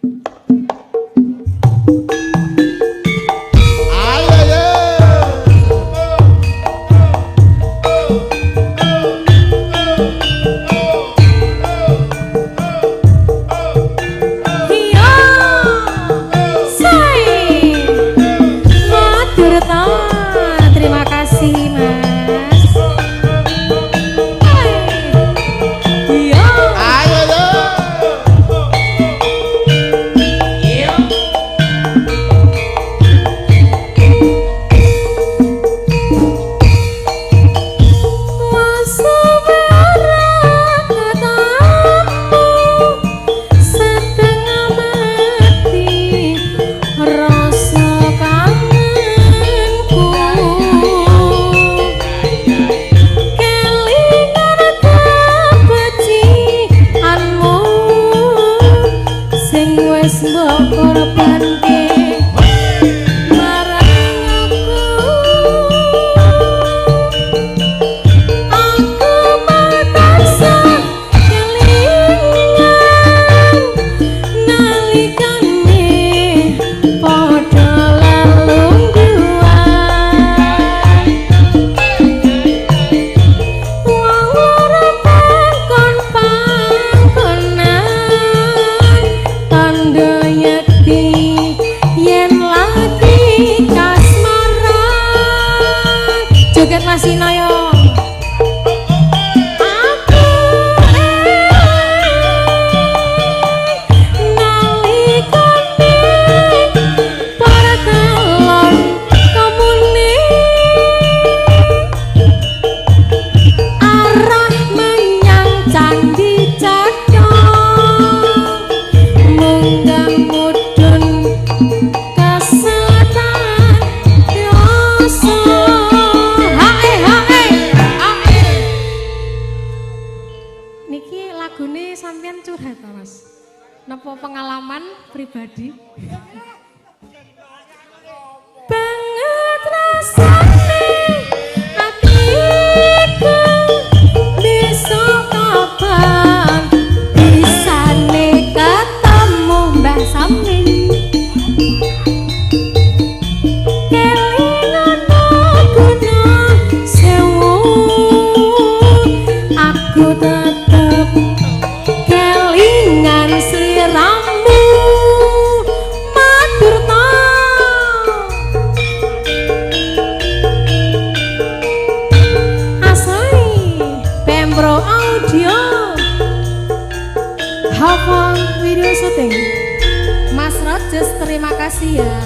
Ayo yo. Iya. Say. Matur ta. Terima kasih, Mas. Hai. Iya. Ayo yo. Masa ora ketemu setengah mati rasa kangenku kelingan kebecikanmu sing wis mbok korbanke marang aku. Aku tansah kelingan nalikane padha lelungguhan. Wong ora pangkon pangkonan tandha yekti yen lagi kasmaran. Joget Mas Ino yo. Aku nalikane para calon komune arah menyang Candi Cetho munggah mudhun kesetan rasa. Hae hae hae. Niki lagune sampean curhat ta, Mas? Napa pengalaman pribadi? Banget rasane atiku besok kapan bisane ketemu Mbah Samin. Kelingan guna sewu aku tetep kelingan sliramu. Matur ta. Asai Pembro Audio Hafal video syuting Mas Rojes, terima kasih ya.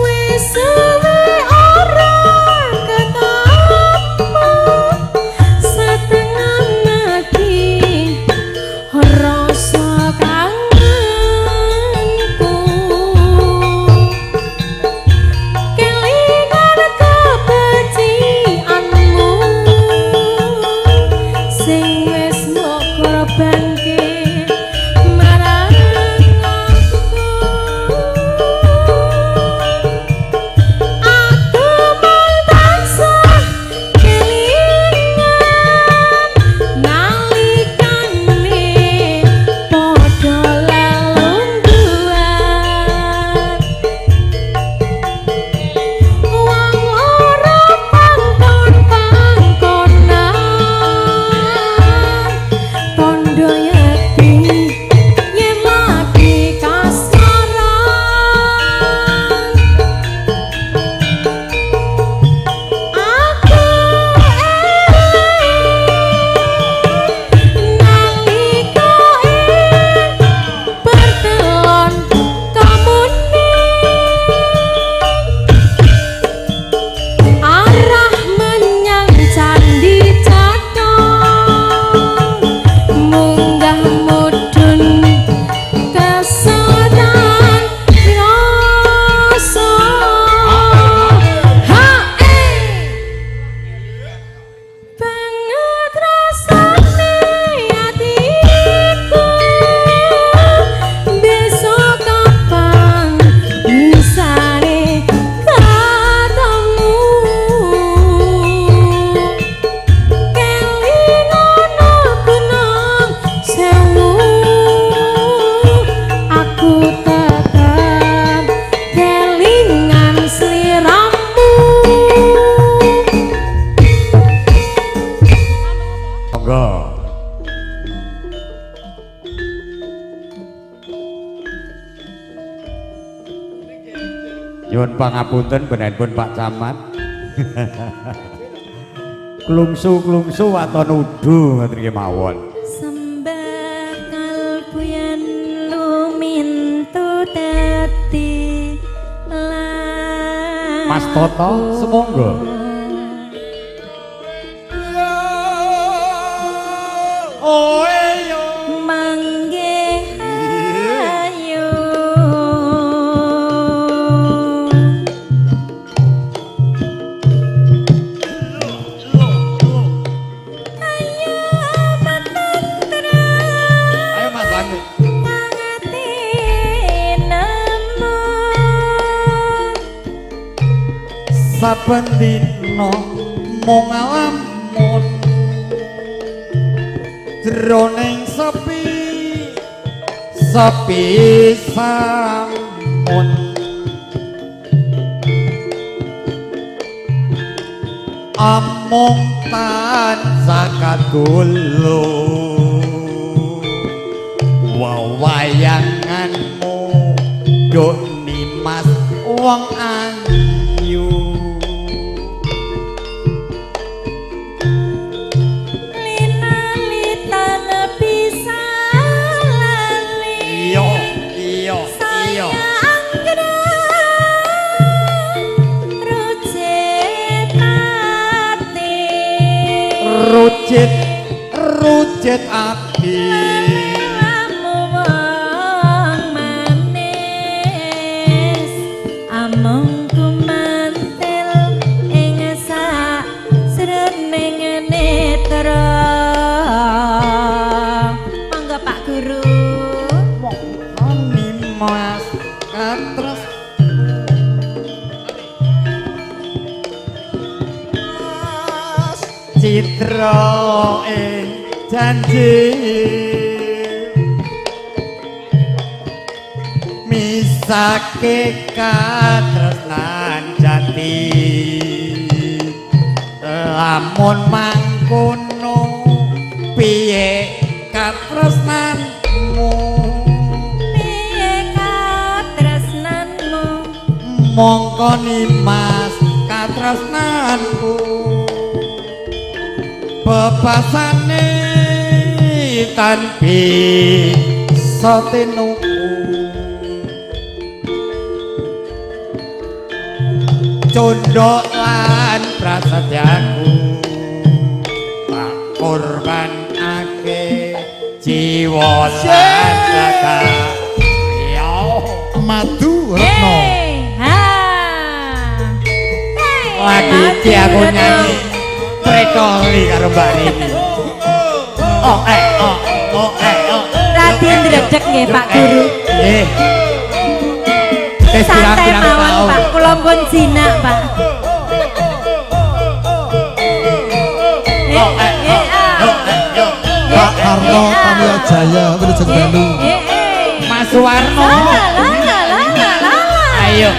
Wis suwe ora ketemu setengah mati rasa kangenku. Nyuwun pangapunten benenipun Pak Camat. Klungsu-klungsu waton udu ngoten nggih mawon. Sembah kalbu yen lumintu dadi lagu. Mas Toto sumangga. Oh iya. Mangge ayo. Ayo matantra. Ayo Mas Andi. Pangati nemu. Saben dina mung ngalamun jroning sepi sepi samun amung tansah kadulu wawayanganmu duk nimas wong ayu. Linalitan bisa lali. Iya, iya, iya. Rucit, rucit ati. Lelamu wong manis, amung kumantil ing sak srening netra. Monggo Pak Guru. Nimas katres citra ing janji misake katresnan jati lamun mangkono piye katresnanmu? Piye katresnanmu? Mongko nimas katresnanku bebasane tan bisa tinuku cunduk lan prasetyaku tak korbanake jiwa lan raga. Madu Retno. Hey, ha. Hey, Lagi iki aku Madu Retno. nyanyi tretoli karo Mbak Rini. Oh eh oh oh eh oh. Radi ndredeg nggih Pak Guru. Nggih. Wis Santai pirang-pirang mawon taun. Pak, kula pun jinak Pak. Oh eh oh oh eh yo. Pak Karno Tamiya Jaya Wilujeng Dalu. Mas Warno. La la la la la. Ayo.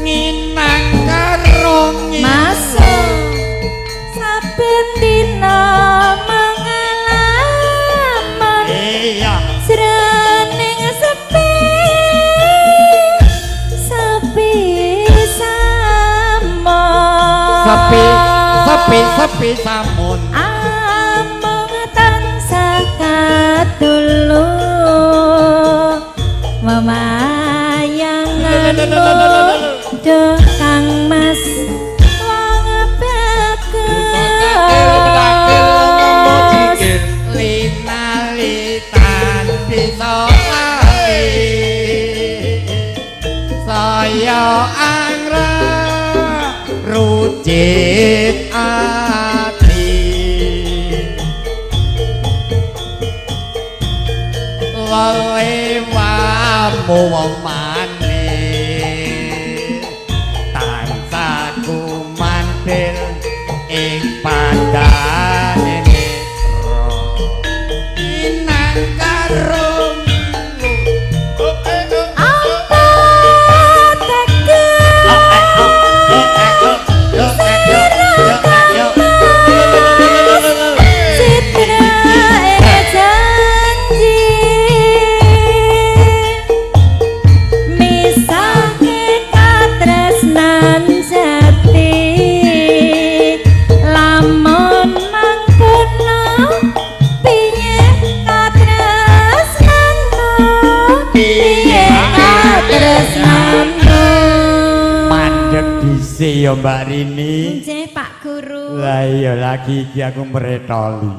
Nginang karo Masuk saben dina mengalaman Iya. jroning sepi sepi samon. Sepi sepi sepi samun. Amung tansah katulu wemayanganmu duh Kang Mas wong bagus. Linalitan bisa lali saya angra rucit ati lelewamu wong manis tansah kumantil ing padane netra inang karo Apa teges citra janji Sik ya Mbak Rini. Nggih Pak Guru. Lah iya lagi iki aku mretoli.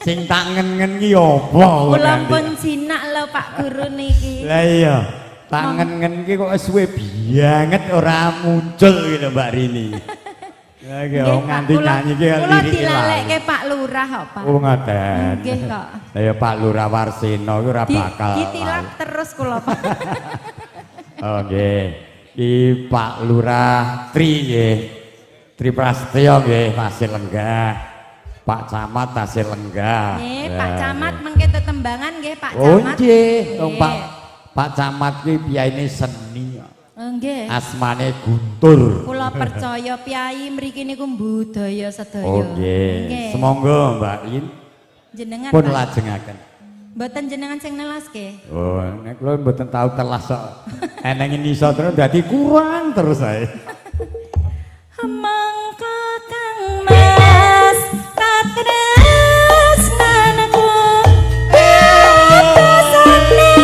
Sing tak ngen-ngen ki apa? Kula pun jinak lho Pak Guru niki. Lah iya, tak ngen-ngen ki kok suwe banget ora muncul gitu Mbak Rini. Lah iki nganti nyanyi ki kula dilalekke Pak Lurah kok Pak. Oh ngoten. Nggih kok. Lah ya Pak Lurah Warseno ki ora bakal ditilap terus kula Pak. Oh nggih. Ki Pak Lurah Tri nggih. Tri Prasetyo nggih tasih lenggah. Pak Camat tasih lenggah. Nggih, Pak Camat mengke tetembangan nggih Pak Camat. Oh nggih, wong Pak Camat ki piyaine seni. Nggih. Asmane Guntur. Kula percaya piyai mriki niku budaya sedaya. Oh nggih. Semonggo Mbak In. Jenengan pun lajengaken. Mboten jenengan sing nelaske. Oh, nek kula mboten tau telas kok. Eneng iso terus dadi kurang terus ae. Mangka Kang Mas katresnanku atasane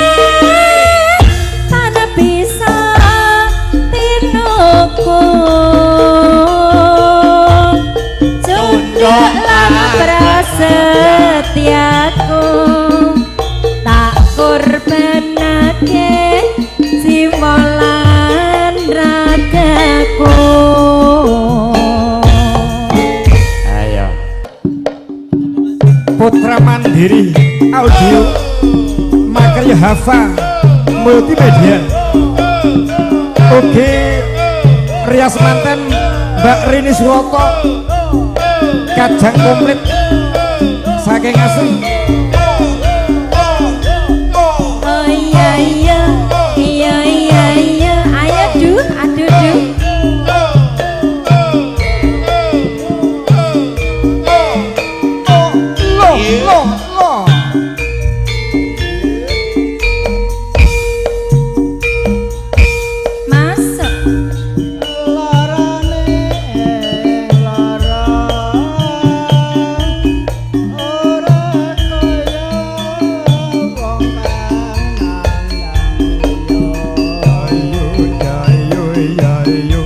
tan bisa tinuku cunduk lan prasetyaku tak korbanake jiwa lan ragaku. Ayo Putra Mandiri Audio Makarya Hafa Multimedia. Oke Rias Manten Mbak Rini Suroto Kajang komplit saking asli. Oh iya iya iya iya iya ayo duh aduh duh. Loh loh loh. Masuk. Larane lara ora kaya wong kang nandang Ayo ayo ayo.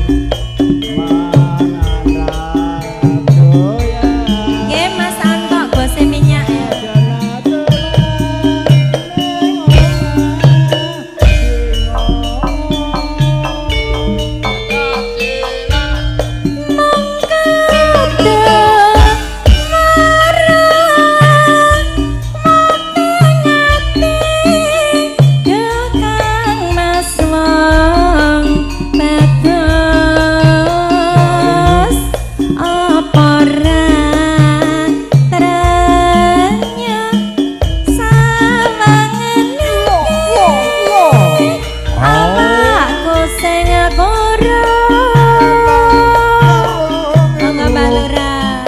Nggih Mas Anto bose minyak. Awakku sing koro. Monggo Mbak Lurah.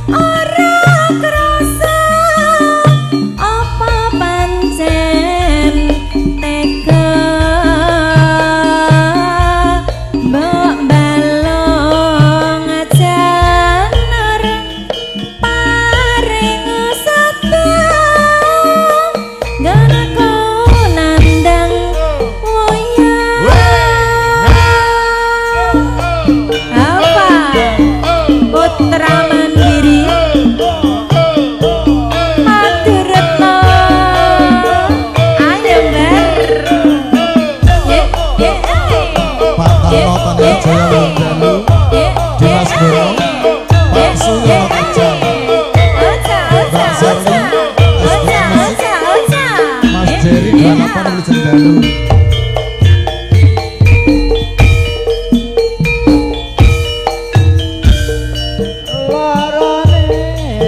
Ora krasa apa pancen tega mbok balung janar paring setya nganaku nandang wuyah. Apa Putra Mandiri Maduretno. Ayo bar. Ye ye Pak Tarno Tania Jaya Wondalu Dimas Boro Pak Suryo Kajang Mbak Zerli SDM Musik Mas Jerry 28 Wilujeng Dalu. Larane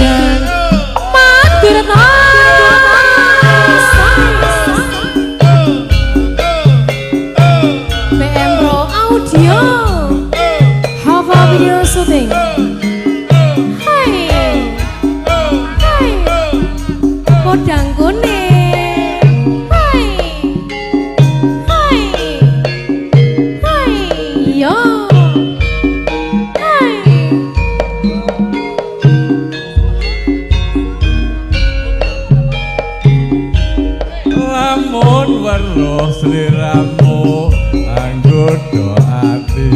Podang matur PM Pro Audio Hava Video Shooting. Hai hai, podang kuning. Hai hai hai, yo hai. Lamun weruh sliramu anggoda ati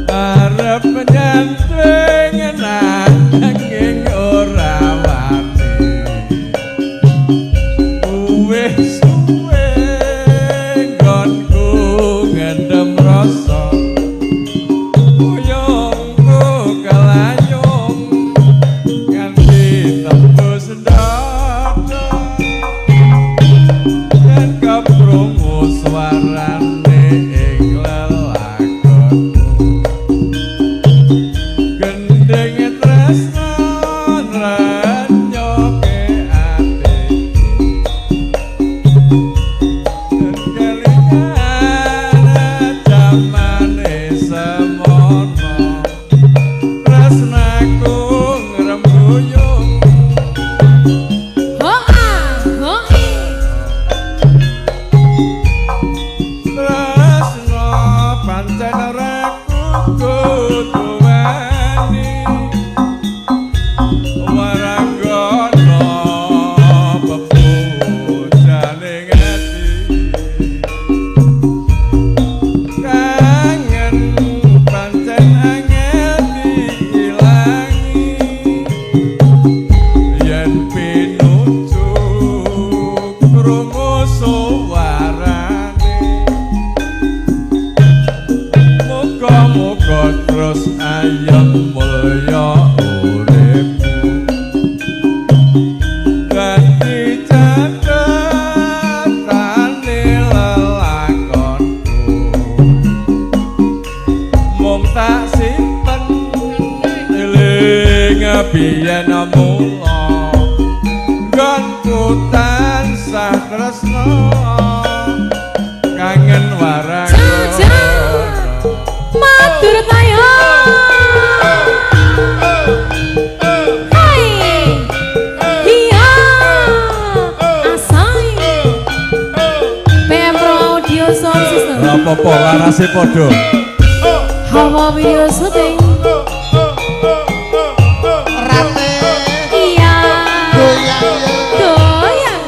arep nyantring nanging ora wani wis suwe nggonku ngendem rasa uyungku kelayung nganti tembus dada yen keprungu suarane ing lelakonmu gendhing tresna nranyoke ati kelingan jamane semono tresnaku ngrembuyung. Ho ah ho i. Tresna pancen ora kudu wani waranggana pepujane ati kangen pancen angel diilangi yen pinuju krungu suwarane. Muga-muga terus ayem mulya uripmu dadi catetane lelakonku mung tak simpen eling biyen mula nggonku tansah tresna kangen warang. Matur tayo. Hai iya asai. PM Pro Audio Sound System. Ora apa-apa larase padha. Hawa Video Shooting. Rate iya goyang goyang.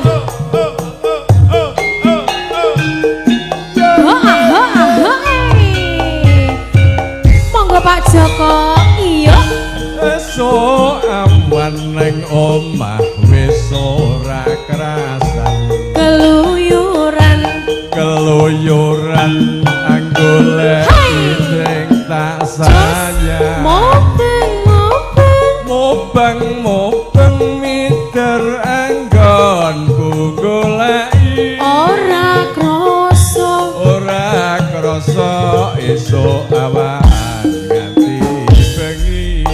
Ho ah ho ah ho eh. Monggo Pak Joko. Iya. Esuk awan ning omah wis ora krasan keluyuran keluyuran anggolek Hai. sing tak Jos sayang mopeng mopeng mubeng mubeng mider anggonku goleki ora krasa ora krasa esuk awan nganti bengi.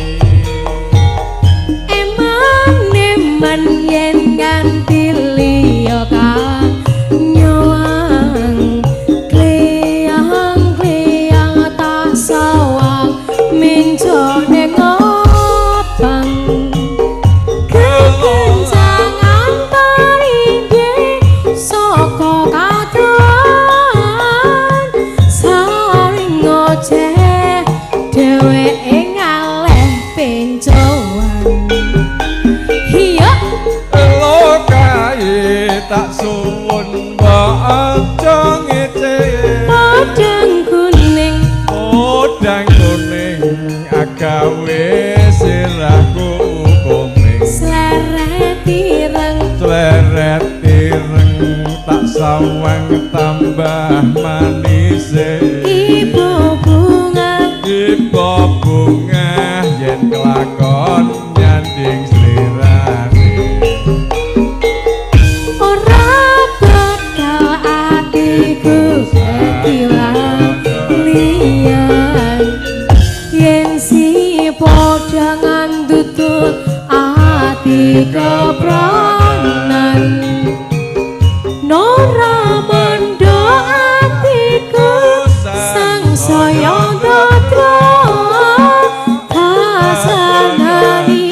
Eman eman yen nganti liya kang nyowang kliyang kliyang tak sawang mencone ngopang kekencangan parinde saka kadoan saring ngoceh dheweke ngaleh pencoan. Iya. Elo kae tak suwun mbok aja ngece. Podang kuning. Podang kuning agawe sirahku kuning. Sleret ireng. Sleret ireng tak sawang tambah manise. Ibu bunga. Ibu bunga yen kelakon nyanding slirane. Ora bakal atiku kekiwalian yen si podang ngandut. dadi kepranan. Nora mendo atiku sangsaya ndadra hasanai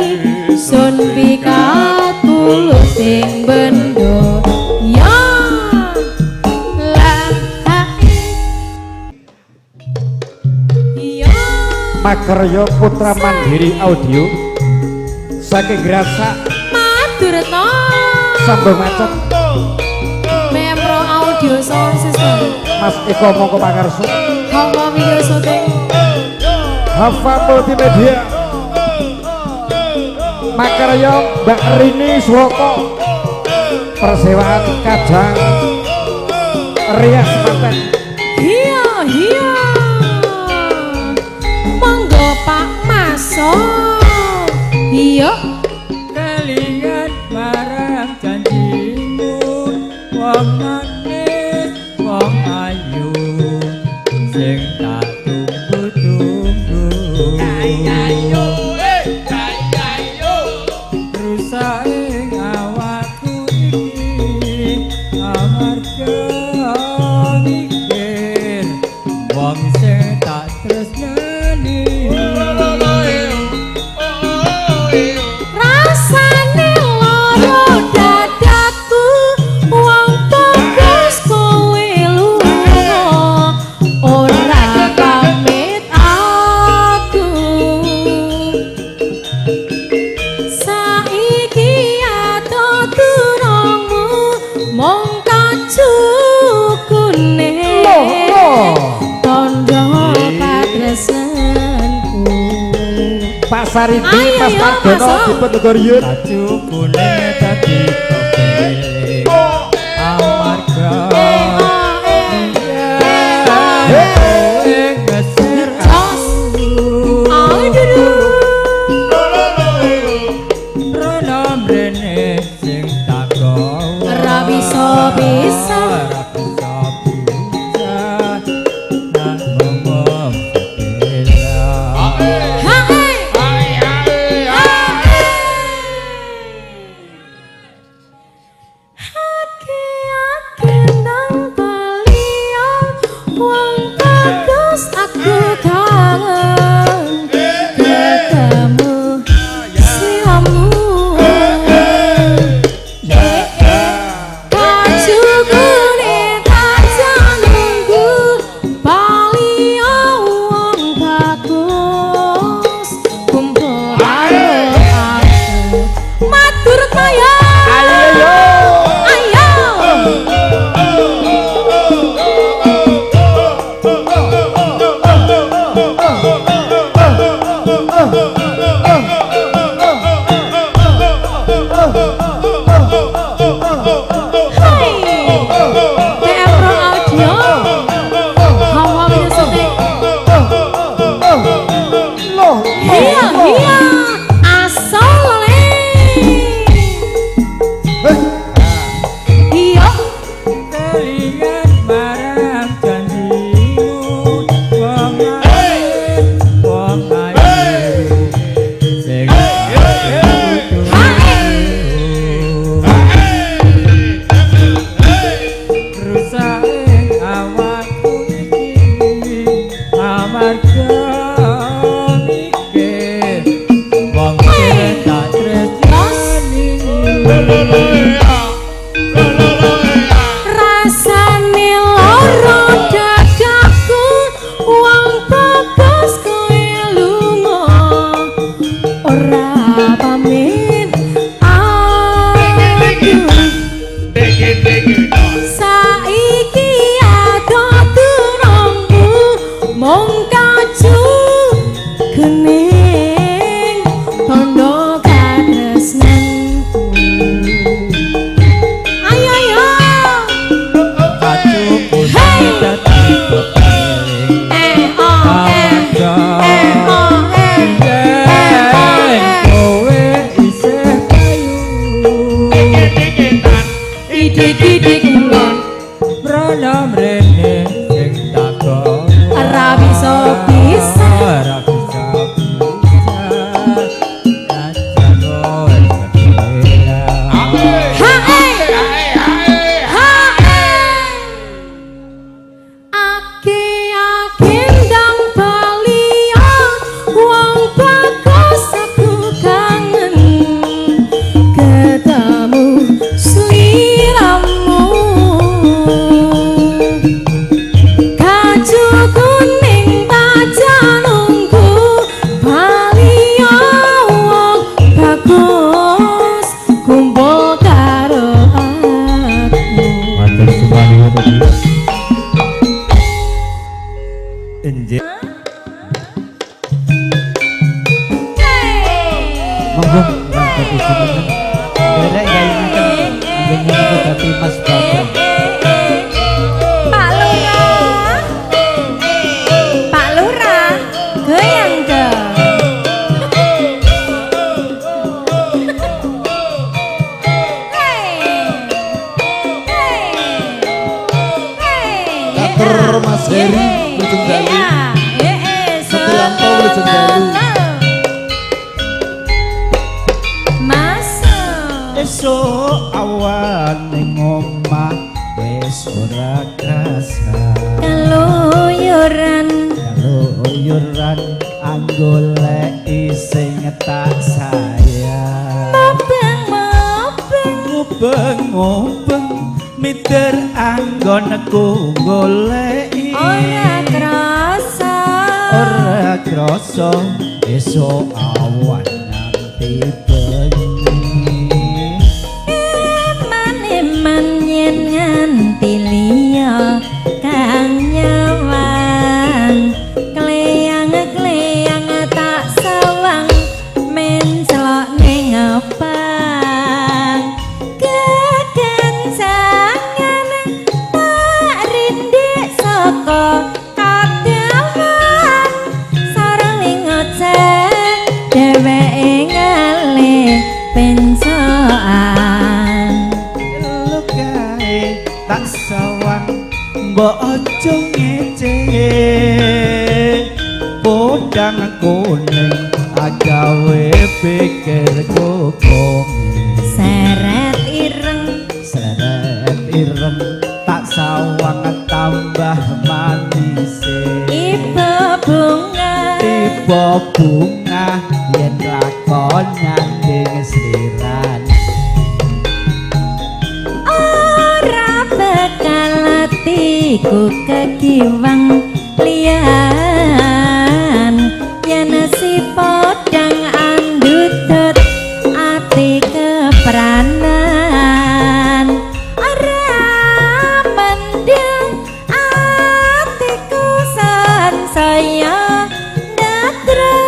sun pikat puluting bendo ya la ha ya. Makarya Putra Mandiri Audio saking Grasak Madurna Sambung Macet Memro Audio Sound System Mas Eko Mongko Pangarso Hawa Video Shooting Hafa Multimedia Makarya Mbak Rini Suwoko Persewaan Kajang Rias Manten. Iya iya monggo Pak Maso. Iya kelingan marang janjimu wong manis wong ayu sing tak tunggu-tunggu rusak ing awakku iki amarga mikir wong sing tak tresnani. Rasane loro dadaku wong bagus kowe lunga ora pamit aku. Saiki ato turungmu mung kacukune tondo katresnanku. Pak Saridi Ayo, Mas yo, Mardono masuk. dipun tegur yun. Baju kuning dadi kepiling amarga yen kowe ngeser Jos. aku. Aduh. Rono mrene sing tak gawa Ora bisa bisa. Ora bisa bisa nak ngomong sepela. Hae. Hake nang baliyo wong bagus aku kangen ketemu sliramu. Kacukune tak nunggu baliyo wong bagus kumpul karo aku. Matur kaya. Ayo. Ayo. Hai. PM Pro Audio. Hawa Video Shooting. Loh, Iya, iya. Asale. Iya. Kelingan marang janjimu wong ayu wong ayu sing rusak ing awakku iki amarga mikir wong sing tak tresnani. Rasane loro dadaku wong bagus kowe lunga ora pamit aku. Saiki ado turungmu mung kacu kening tondo katresnanku. Ayo ayo. Baju kuning dadi kepiling Eh oh eh amarga eh oh eh yen kowe isih payu idik-idik ngulon Rono mrene sing tak gawa Ora bisa bisa. Ora bisa bisa. Najan kowe sepela. Monggo dadi jumeneng. Derek gayungaken anggen dadi Mas Bambang. Pak Lurah. Pak Lurah, goyang dong. Katur Mas Heri Wilujeng Dalu. Setianto Wilujeng Dalu. Masuk. Esuk awan ning omah wis ora krasa. Keluyuran Keluyuran anggoleki sing tak sayang. Mubeng-mubeng Mubeng-mubeng miter anggonku goleki. Ora krasa. Ora krasa esuk awan nganti bengi. Eman-eman yen nganti liya kang nyawang. Kleyang-kleyang tak sawang mencelok ning ngepang. Kekencangan tak rindik saka kadawan. Sareng ngoceh dheweke ngalih pencokan. Lukae tak sawang mbok aja ngece. Podang kuning agawe pikirku kongi. Seret ireng Seret ireng tak sawang tambah manise. Ibu bunga Tiba bunga yen lakon nyanding slirane. Ora bakal atiku kekiwang liyan. Yen si podang andutut ati kepranan. Ora mendeng atiku sansaya ndadra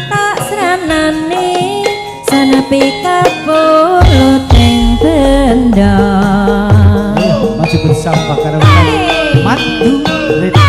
tak sranane sanepi kapuluting benda. Maju bersama karawitan Madu Retno.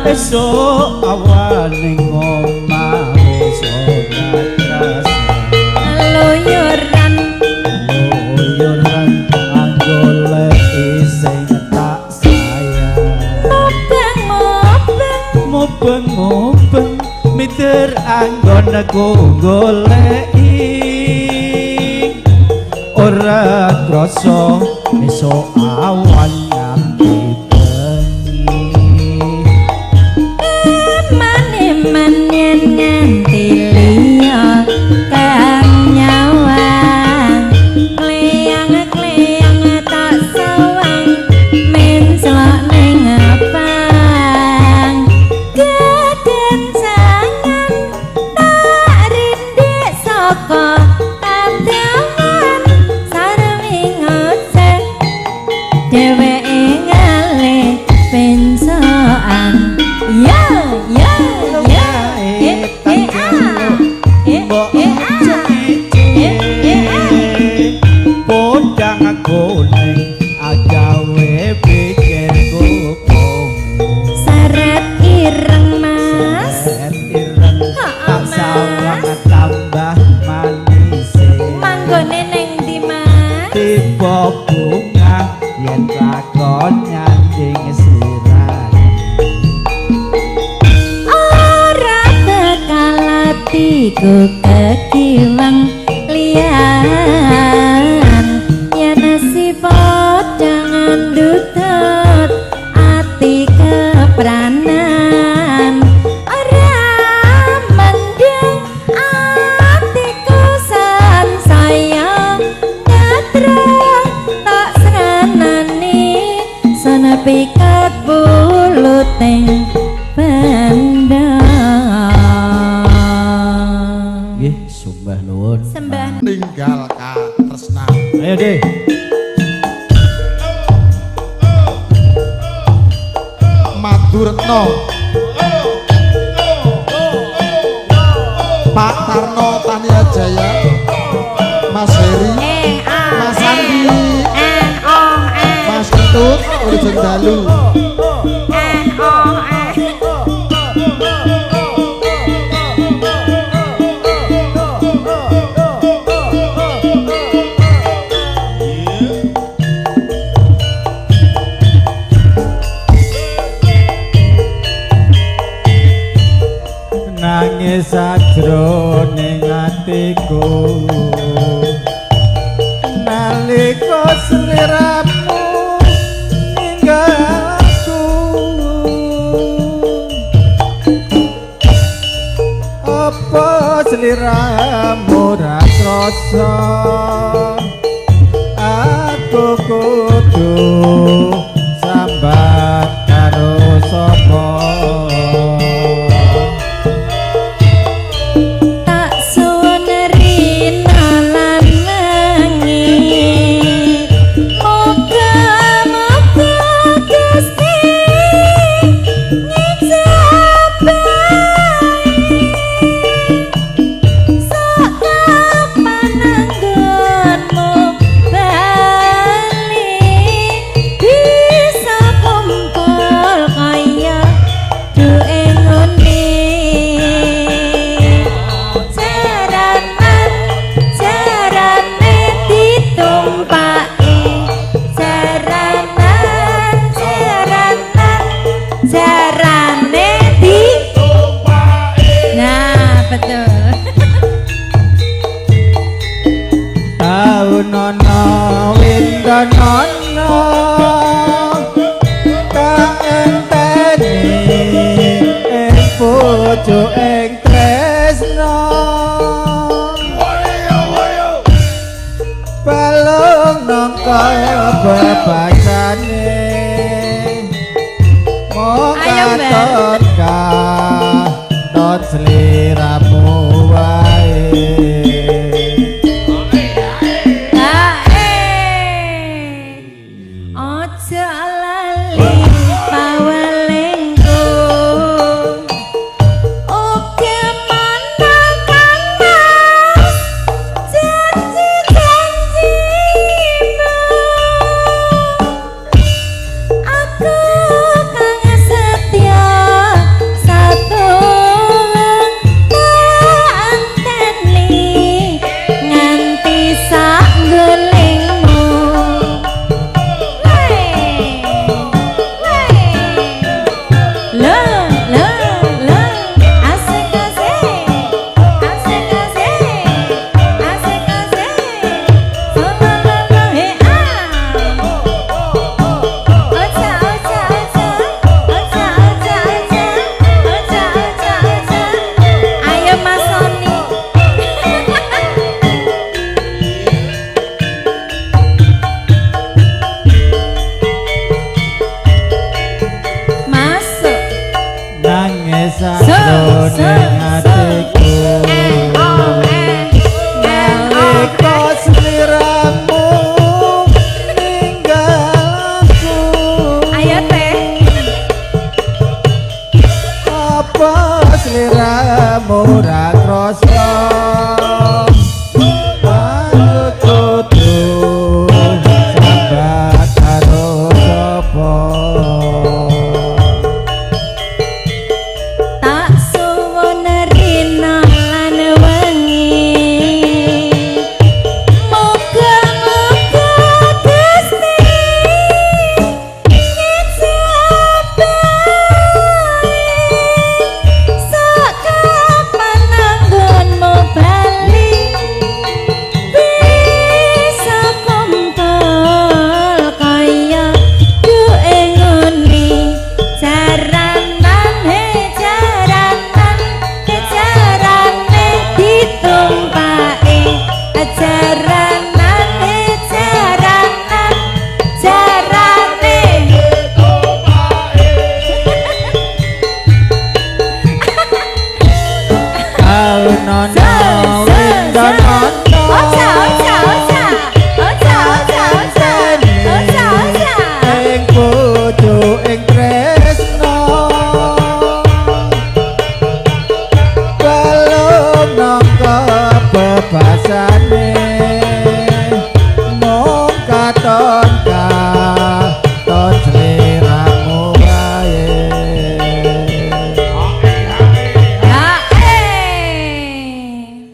Esuk awan ning omah wis ora krasa. Keluyuran Keluyuran anggoleki sing tak sayang. Mubeng-mubeng Mubeng-mubeng miter anggonku goleki. Ora krasa esuk awan nganti bengi. Eman-eman yen nganti liya kang nyawang. Kleyang-kleyang tak sawang mencelok ning ngepang. Kekencangan tak rindik saka kadawan. Sarwi ngoceh dheweke ngalih pencokan. Ya ya ya eh eh ah eh Mbok eh aja ah ngece. Podang kuning agawe pikirku kongi. Seret ireng Mas. Seret ireng tak sawang tambah manise. Manggone ning ndi Mas? Tiba bunga yen lakon nyanding slirane. Ora bakal atiku kekiwang liyan. Yen si podang andutut ati kepranan. Ora mendeng atiku sansaya ndadra Panduretno, Pak Tarno Tania Jaya, Mas Heri, Eh A Mas E Andi, N O E Mas Ketut, Wilujeng Dalu. N O E. Nangis sajroning atiku nalika sliramu ninggal aku, apa sliramu ra krasa aku kudu sambat karo sapa? Tak suwun rina lan wengi, muga-muga Gusti ngijabahi sok kapan anggonmu bali bisa kumpul kaya duwe ngene. Jaranan jarane ditumpaki, jaranan jaranan jarane ditumpaki. Nah, betul. Taunono windonono kaenteni ing pucuk ing tresno, balung nangka bebasane mung Ayo, Mbak. Katon katon sliramu wae. Ah, eh. Ojo lali pawelengku. Oke mana kang Mas janji-janjimu. Aku kang setia Waton katon sliramu wae. Ya eh.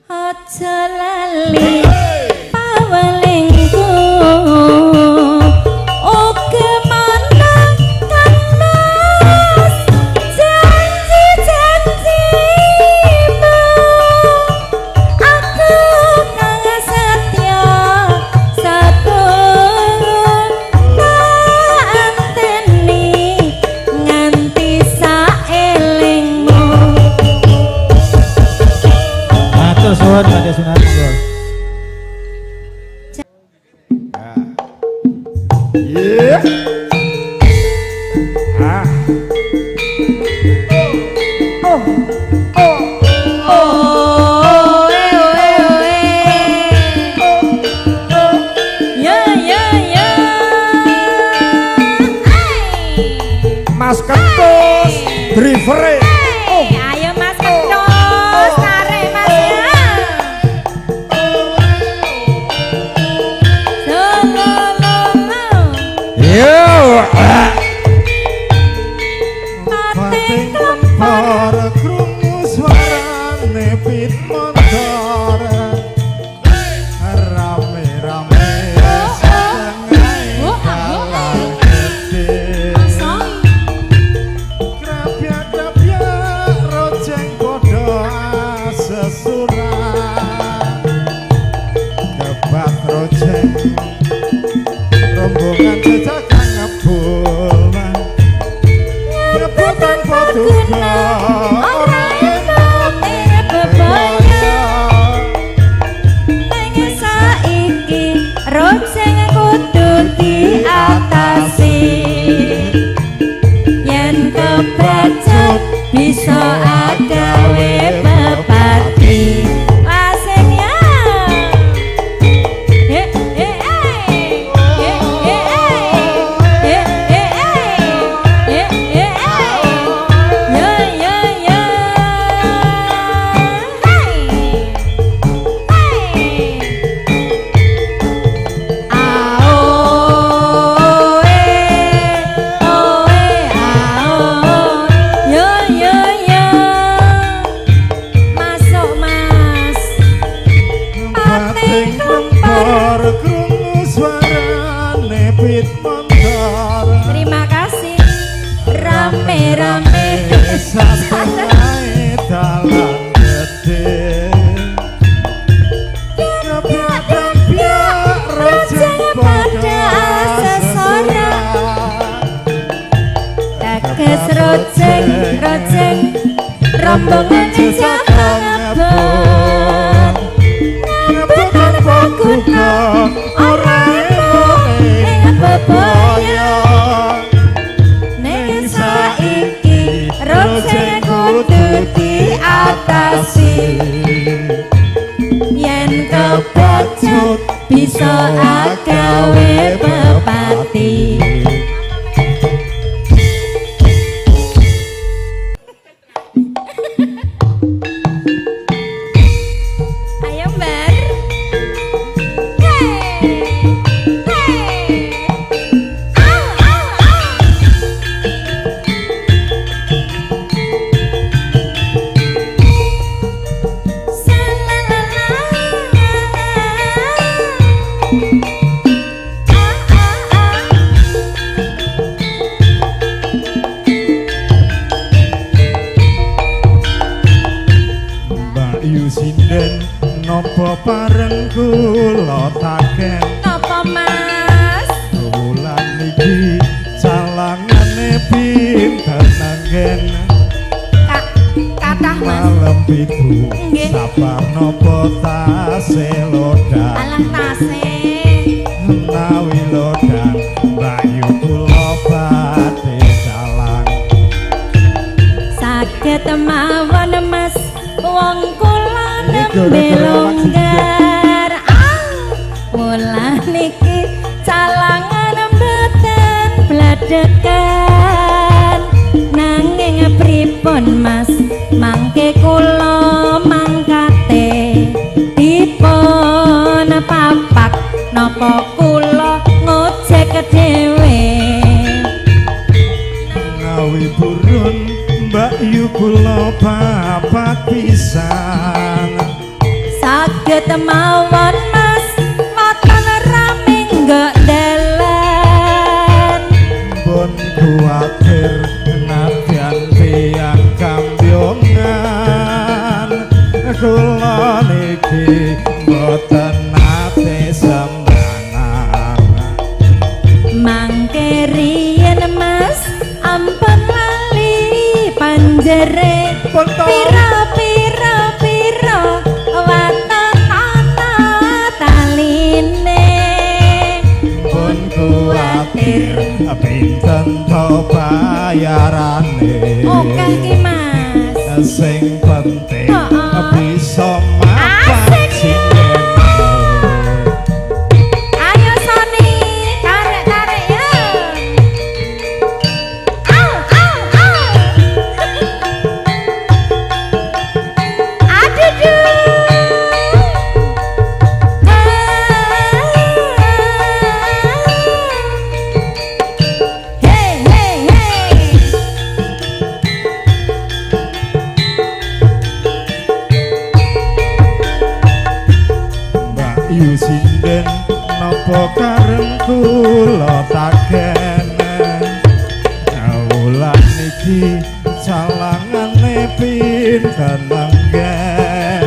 Aja lali pawelingku. Oke mana kan Mas janji-janjimu. Aku kang setya satu tak anteni nganti saelingmu. Matur suwun Pak Sunaryo. Iya. Ah. Oh, eh, oh, eh, oh, eh. Ya, ya, ya. Hai. Mas Kentus, driver. Hey, ayo Mas Kentus, tarik Mas ya. Lo, lo, lo, lo. Yo. Pating kempor. Ora krungu suarane pit motor. Rame-rame setengahe Oh, oh, dalan gede. Soi. Krapyak-krapyak rojeng padha asesuran. Kebat rojeng rombongan jejakan ngebul. Ngebul tanpa duga Ora entuk bebaya. Ning saiki rojeng kudu diatasi. Yen kebacut bisa agawe pepati. Asing ya. Eh eh eh. Eh eh eh. Eh eh eh. Eh eh eh. Ya ya ya. Hai. Hai. Ao eh oe ao yo yo yo masuk Mas Pating kempor krungu suarane pit motor. Terima kasih rame-rame Satengahe dalan gede. Krapyak-krapyak rojeng Rojeng padha asesoran. Teges rojeng rojeng rombongan jatah ngebut ngebut tanpa guna ora entuk ing bebaya. Ning saiki rojeng kudu diatasi. Yen kebacut bisa agawe pepati. Ayo Bar. Hey. Hey. Au au au. Sa la la la. Ah ah ah. Mbak Yu sinden nopo pareng kula taken. Napa Mas? Wulan iki calangane pinter nanggen. Kak kathah Mas. Malem pitu Nggih. sabar nopo tase lodang. Alah tase. Menawi lodang Mbak Yu kula badhe calang. Saged mawon Mas wong kula Ini nembe gara-gara longgar. Ah, wulan iki calangan mboten bladekan. Nanging pripun Mas mangke kula mangkate dipun papak Napa kula ngojek dhewe? Ngawi purun Mbak Yu kula papat pisan. Saged mawon Mas, waton rame nggok dalan. Pun kuwatir nadyan tiyang kambyongan, kula niki mboten nate sembrangan. Mangke riyen Mas, ampun lali panjere. Pun to. Pira pira pira waton ana taline. Pun kuwatir pinten to bayarane. Oke ki Mas. Sing penting Heeh. bisa mapak Asik. sindene. Ayo Sony, tarik tarik ya. Au au au. Aduh duh. Hey hey hey. Mbak Yu sinden napa kareng kula taken? Wulan niki calangane pinten lenggen?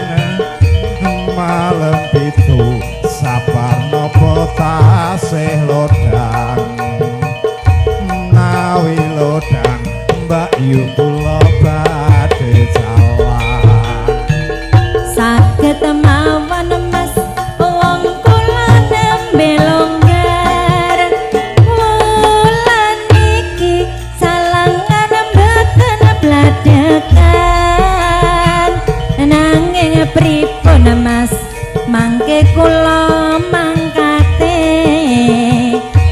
Malem pitu sapar napa tasih lodang? Menawi lodang Mbak Yu kula badhe calang. Saged mawon Mas, wong kula nembe longgar. Wulan iki salangan mboten bladekan. Nanging pripun Mas, mangke kula mangkate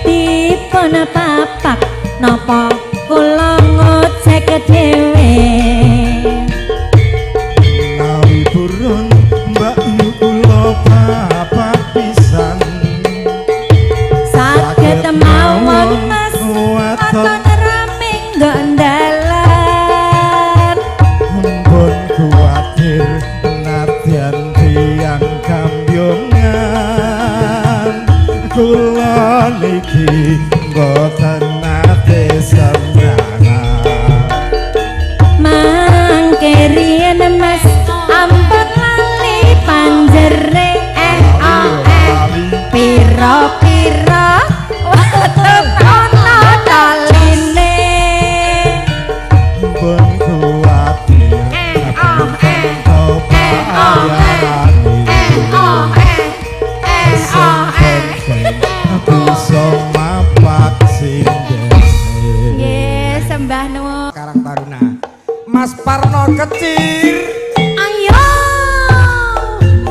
dipun papak napa kula ngojek dhewe? Nawi purun Mbak Yu kula papat pisan. Saged mawon Mas, waton waton rame nggok dalan. Pun kuwatir nadyan tiyang kambyongan, kula niki mboten nate sembrangan. Mangke riyen Mas, ampun lali panjere. Eh oh eh pira pira waton ana taline. Pun kuwatir Eh, oh, eh. pinten to Eh, oh, eh. bayarane. Eh oh eh. Eh oh eh. Bisa mapak sindene. Nggih, sembah nuwun. Karang Taruna. Mas Parno kecil. Ayo.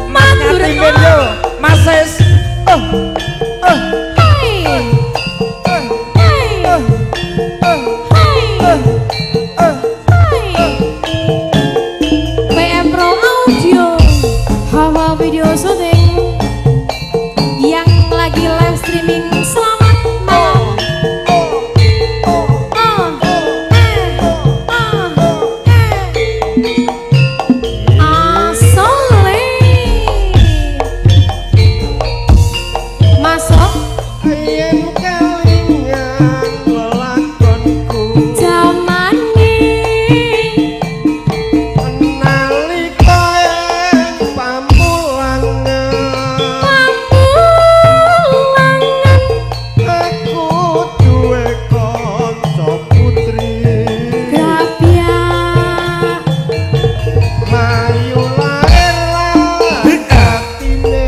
Matur Ngatimin yo, Mas Sis. Oh, oh, Hey. oh, Hey. oh, oh, Hey. oh, oh. Hey. PM Pro Audio Hawa Video Shooting yang lagi live streaming, selamat malam. Oh, eh, oh, eh. Asole. Masuk Yen kelingan lelakonku jamane nalika ing pamulangan, pamulangan aku duwe kanca putri grabyak mayu lair lan atine.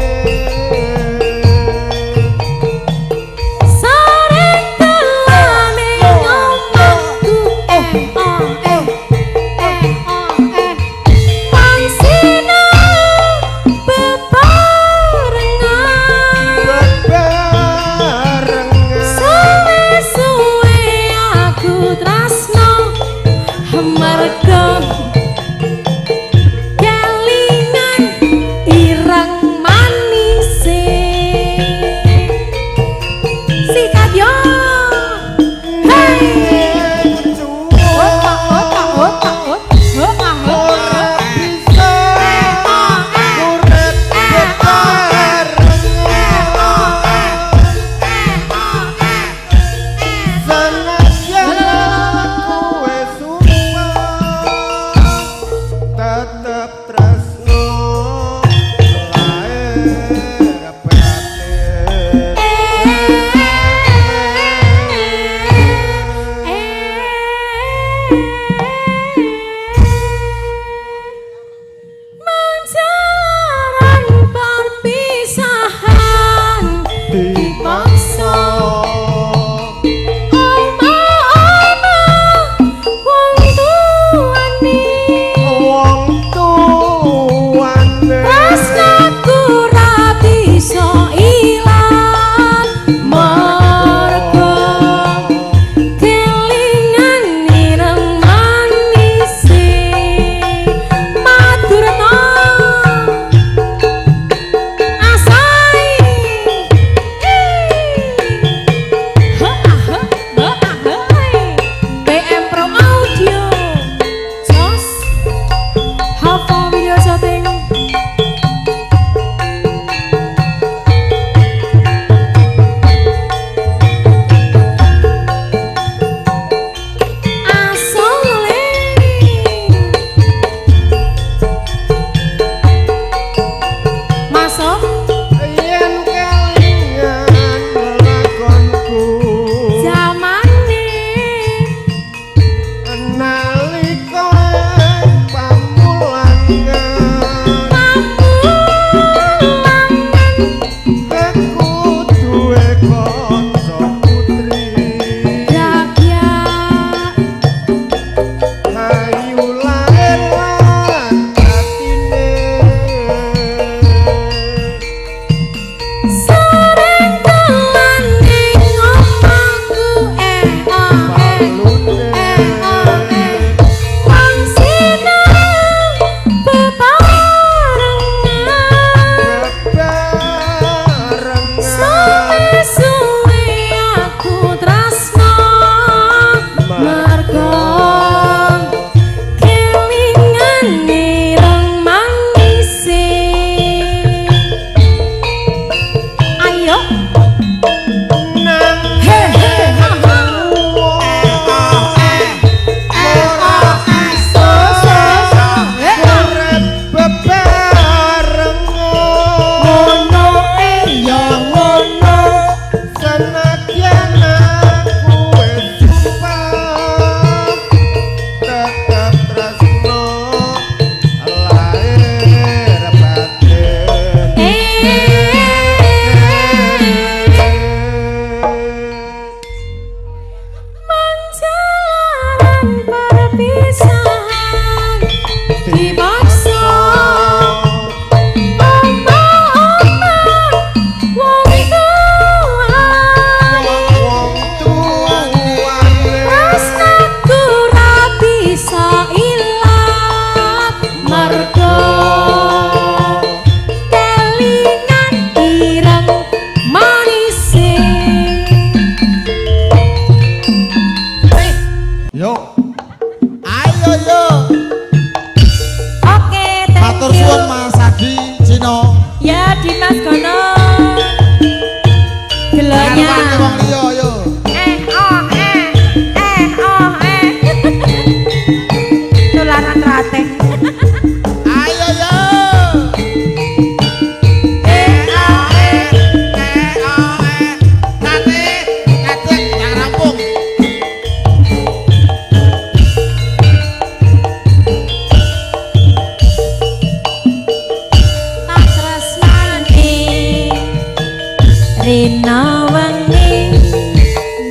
wengi.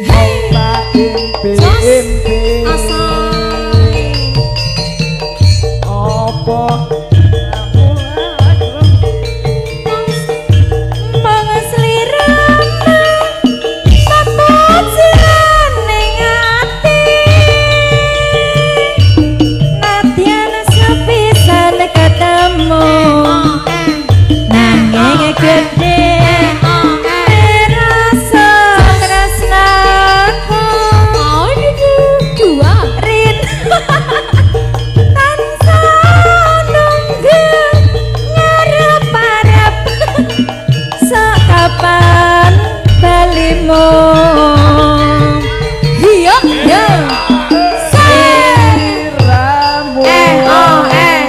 Hey, Impi-impi Asai. Apa mong sliramu tetep jroning ati. Nadyan sepisan ketemu nanging gedhe rasa tresnaku. Oh, dua. Rin tansah nunggu ngarep-arep sekapan balimu. Iya, Yo. Sliramu Eh, oh, eh.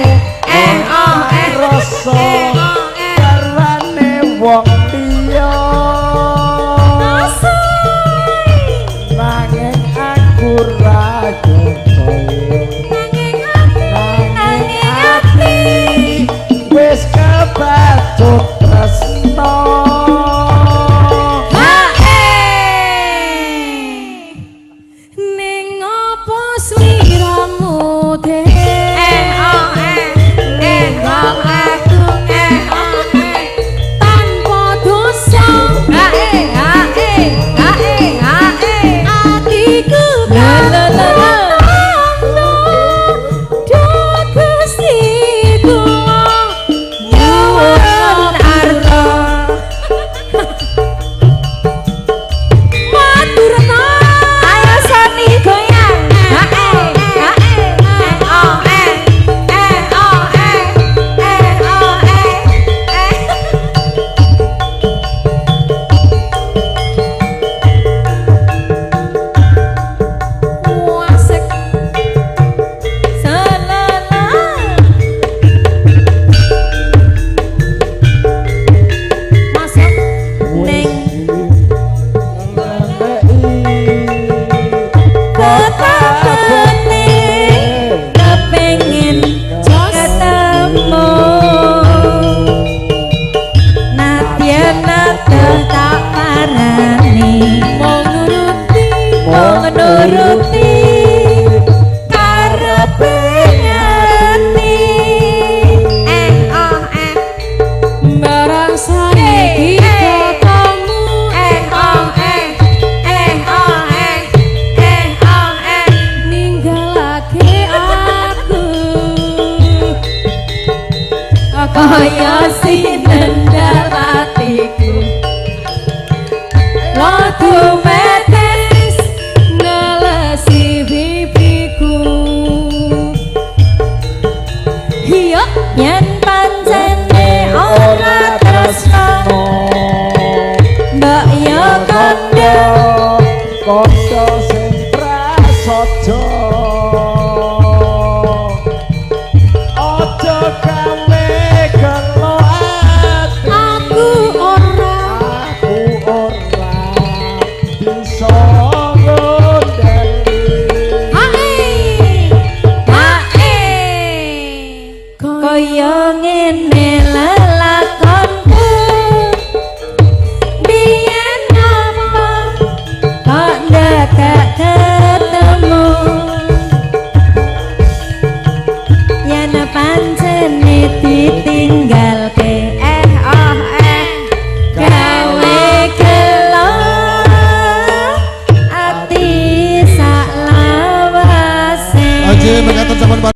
Eh, oh, eh. Rasa eh, oh, eh. Karwane wong liya Asai. Nanging aku ra percaya. Nanging ati, nanging ati Wis kebacut tresno. Hae. Ning apa sliramu dhewe? Eh, oh, eh. Eh, oh, eh. Eh, oh, eh. Tanpa dosa Hae, hae, hae, hae. atiku La, la, la, la. Duh Gusti kula Nyuwun arta. matur Ayo Sony goyang. Hae, hae. Eh, oh, eh. Eh, oh, eh. Eh, oh, eh. Eh. Asik. Selala. Masuk. Ning kota kepengin ketemu. Nadyan nate tak parani Mong nuruti mung nuruti karepe ati. Eh, oh, eh. barang saiki Eh, eh. ketemu Eh, oh, eh. Eh, oh, eh. Eh, oh, eh. ninggalake aku Kaya sinendal atiku Ladu metes nelesi pipiku. Iya, yen pancene ora tresno mbok yo kandha Kandha sing prasaja aja gawe gelo ati. Aku ora Aku ora bisa ngondeli. Hae. Hae. Kaya ngene lelakonku biyen apa kok ndadak ketemu yen pancene.